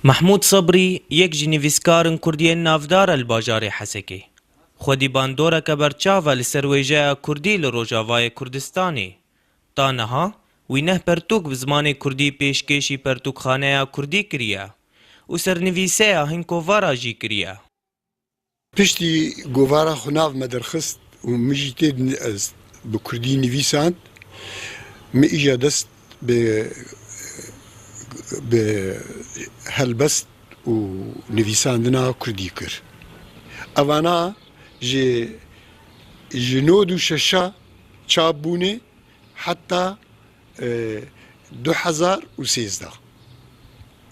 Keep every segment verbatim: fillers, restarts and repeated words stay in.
Mehmûd Sebrî yek ji nivîskarên kurdiyên navdar e li bajarê Hesekê. Xwedî bandoreke berçav e li ser wêjeya kurdî li Rojavayê Kurdistanê. Ta niha wî neh pertûk bi zimanê kurdî pêşkêşî pertûkxaneya kurdî kiriye û sernivîseya hin kovara jî kiriye. Piştî govara xwe nav me derxist û min jî tê di-, ez bi kurdî nivîsand, min îja dest bi, bi helbest û nivîsandina kurdî kir. Evana ji, ji nod û şeşa çap bûne heta, e, du hezar û sêzdeh.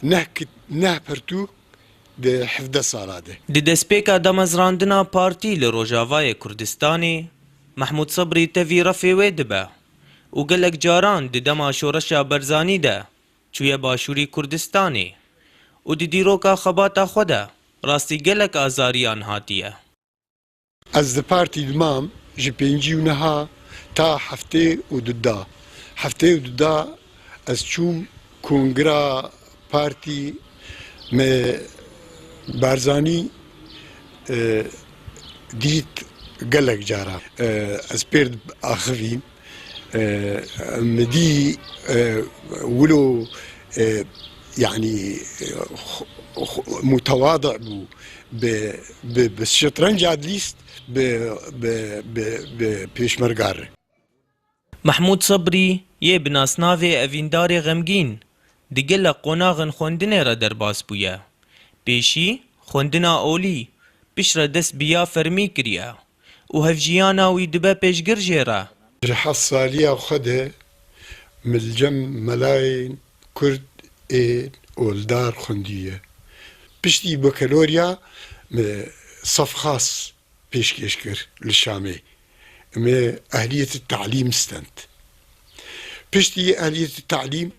Neh kit-, neh pirtûk di hevdeh sala de. Di destpêka damezrandina partî li Rojavayê Kurdistanê, Mehmûd Sebrî tevî refê wê dibe û gelek caran di dema şoreşa Barzanî de çûye Başûrî Kurdistanê û di dîroka xebata xwe de rastî gelek azariyan hatiye. Ez di partî dimam ji pêncî û neha ta heftê û du da. Heftê û du da ez çûm kongra partî, me Barzanî, e, dît gelek cara. E, ez pêr axivîm. E, min dî, e, wilo, e, yanî, e, xu-, xu-, mutewadi bû. Bi, bi, bi şetrenca dilîst bi, bi, bi, bi pêşmerga re. Mehmûd Sebrî yê bi nasnavê evîndarê xemgîn di gelek qonaxên xwendinê re derbas bûye. Pêşî xwendina olî, piştre dest bi ya fermî kiriye û hevjiyana wî dibe pêşgir jê re. Ji heft saliya xwe de min li cem melayên kurd ên oldar xwendiye. Piştî bakalorya min sef xas pêşkêş kir li Şamê. Me ehliyetê telîm stend. Piştî ehliyetê telîm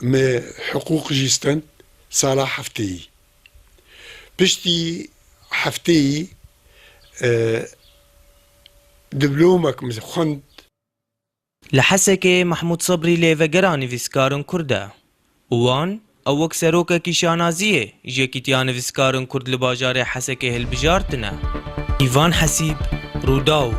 me hiqûq jî stend sala heftêyî. Piştî heftêyî, e, diblomek min xwend. Li Hesekê Mehmûd Sebrî lêvegera nivîskarên Kurd e û wan ew wek serokekî şanaziyê ji Yekîtiya Nivîskarên Kurd li bajarê Hesekê hilbijartine. Îvan Hesîb, Rûdaw.